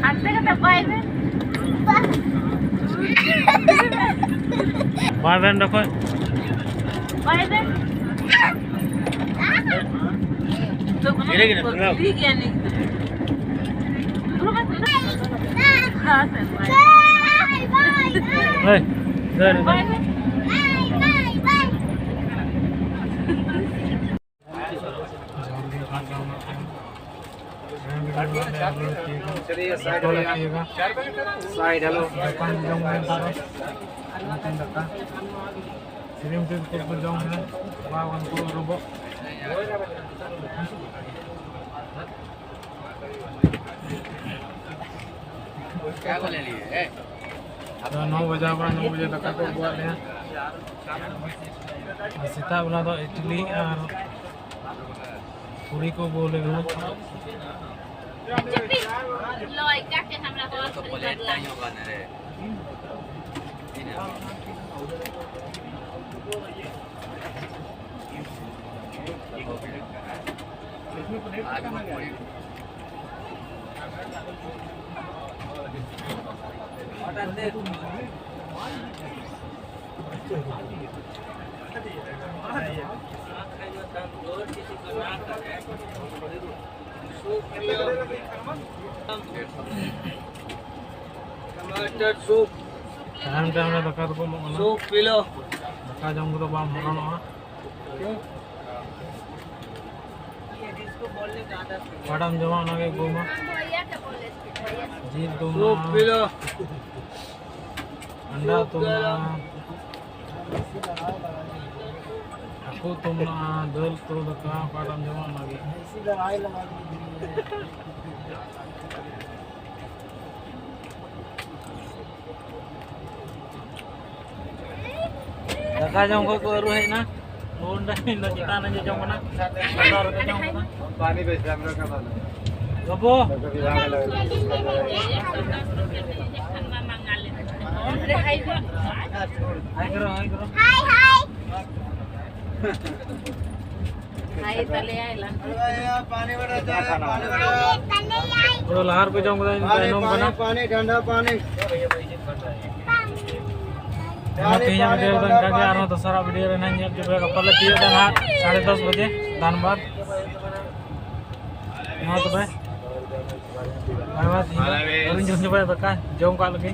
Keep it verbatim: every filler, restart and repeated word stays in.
ᱦᱟᱱᱛᱮ ᱠᱟᱛᱮ ᱵᱟᱭ ᱢᱮ᱾ ᱵᱟᱭ ᱢᱮᱱ ᱫᱚᱠᱚ᱾ ᱵᱟᱭ ᱢᱮ᱾ ᱫᱷᱤᱨᱮ ᱜᱮ ᱱᱟᱥᱮ ᱱᱟᱜ᱾ ᱴᱷᱤᱠ ᱜᱮᱭᱟ, ᱱᱤᱛ ᱫᱚ᱾ ᱫᱩᱲᱩᱵ ᱢᱮ, ᱫᱩᱲᱩᱵ ᱢᱮ᱾ ᱦᱮᱸ, ᱥᱮ, ᱵᱟᱭ᱾ ᱦᱳᱭ, ᱫᱟᱹᱲ, ᱫᱟᱹᱲ᱾ ᱵᱟᱭ ᱢᱮ᱾ Side, hello. ᱫᱚᱠᱟᱱ ᱡᱚᱢ ᱢᱮ ᱛᱟᱨᱟ᱾ ᱫᱟᱠᱟ᱾ ᱥᱤᱨᱤᱢ ᱛᱮ ᱠᱚ ᱡᱚᱢ ᱢᱮ᱾ ᱵᱟᱵᱟ ᱩᱱᱠᱩ ᱨᱚᱵᱚᱜ᱾ ᱟᱫᱚ ᱱᱚ ᱵᱟᱡᱟᱣ ᱠᱟᱱᱟ, ᱱᱚ ᱵᱟᱡᱮ ᱫᱟᱠᱟ ᱠᱚ ᱟᱹᱜᱩᱣᱟᱫ ᱞᱮᱭᱟ᱾ ᱟᱨ ᱥᱮᱛᱟᱜ ᱵᱮᱞᱟ ᱫᱚ ᱤᱰᱞᱤ ᱟᱨ ᱯᱩᱨᱤ ᱠᱚ ᱟᱹᱜᱩ ᱟᱞᱮ ᱠᱟᱱᱟ᱾ टमाटर सूप। ᱛᱟᱭᱚᱢ ᱛᱮ ᱚᱸᱰᱮ ᱫᱟᱠᱟ ᱫᱚᱠᱚ ᱮᱢᱚᱜ ᱠᱟᱱᱟ᱾ Soup P low. ᱫᱟᱠᱟ ᱡᱚᱢ ᱠᱚᱫᱚ ᱵᱟᱢ ᱦᱚᱨᱚᱱᱚᱜᱼᱟ᱾ ᱚᱠᱟᱴᱟᱜ ᱮᱢ ᱡᱚᱢᱟ ᱚᱱᱟᱜᱮ ᱟᱹᱜᱩ ᱟᱢᱟ᱾ ᱡᱤᱞ ᱩᱛᱩ ᱢᱮᱱᱟᱜᱼᱟ᱾ Soup pillow. ᱟᱱᱰᱟ ᱩᱛᱩ ᱢᱮᱱᱟᱜᱼᱟ᱾ ᱦᱟᱹᱠᱩ ᱩᱛᱩ ᱢᱮᱱᱟᱜᱼᱟ᱾ ᱫᱟᱹᱞ ᱩᱛᱩ, ᱫᱟᱠᱟ, ᱚᱠᱟᱴᱟᱜ ᱮᱢ ᱡᱚᱢᱟ ᱚᱱᱟᱜᱮ᱾ ᱫᱟᱠᱟ ᱡᱚᱢ ᱠᱷᱚᱱ ᱠᱚ ᱟᱹᱨᱩ ᱦᱮᱡ ᱮᱱᱟ᱾ ᱱᱚᱰᱮ ᱤᱧ ᱫᱚ ᱪᱮᱛᱟᱱ ᱨᱮᱧ ᱡᱚᱢ ᱠᱟᱱᱟ, ᱞᱟᱛᱟᱨ ᱨᱮᱠᱚ ᱡᱚᱢ ᱠᱟᱱᱟ᱾ ᱯᱟᱱᱤ ᱵᱮᱥ ᱫᱟᱢ ᱨᱮ ᱠᱟᱢᱟᱱᱟ᱾ ᱜᱚᱵᱚ᱾ ᱦᱟᱭ ᱠᱚᱨᱚ, ᱦᱟᱭ ᱠᱚᱨᱚ᱾ ᱦᱟᱭ, ᱦᱟᱭ᱾ ᱦᱟᱭ ᱛᱟᱞᱮᱭᱟᱭ ᱞᱟᱝ᱾ ᱯᱩᱨᱟᱹ ᱞᱟᱦᱟ ᱨᱮᱠᱚ ᱡᱚᱢ ᱠᱮᱫᱟ, ᱤᱧ ᱛᱟᱭᱱᱚᱢ ᱠᱟᱱᱟ᱾ ᱯᱟᱱᱤ, ᱴᱷᱟᱱᱰᱟ ᱯᱟᱱᱤ᱾ ᱦᱮᱸ, ᱛᱮᱦᱮᱧᱟᱜ ᱵᱷᱤᱰᱤᱭᱳ ᱫᱚ ᱤᱱᱠᱟ ᱜᱮ, ᱟᱨᱦᱚᱸ ᱫᱚᱥᱟᱨᱟᱜ ᱵᱷᱤᱰᱤᱭᱳ ᱨᱮ ᱱᱟᱦᱟᱜ ᱧᱮᱞ ᱦᱚᱪᱚ ᱯᱮᱭᱟ᱾ ᱜᱟᱯᱟ ᱞᱮ ᱛᱤᱭᱳᱜ ᱫᱟ ᱱᱟᱦᱟᱜ ᱥᱟᱲᱮ ᱫᱚᱥ ᱵᱟᱡᱮ ᱫᱷᱟᱱᱵᱟᱫᱽ᱾ ᱢᱟ ᱛᱚᱵᱮ, ᱵᱟᱭ ᱵᱟᱭ, ᱛᱮᱦᱮᱧ ᱫᱚ ᱟᱹᱣᱨᱤᱧ ᱡᱚᱢ ᱪᱟᱵᱟᱭᱟ ᱫᱟᱠᱟ, ᱡᱚᱢ ᱠᱟᱜ ᱞᱮᱜᱮ᱾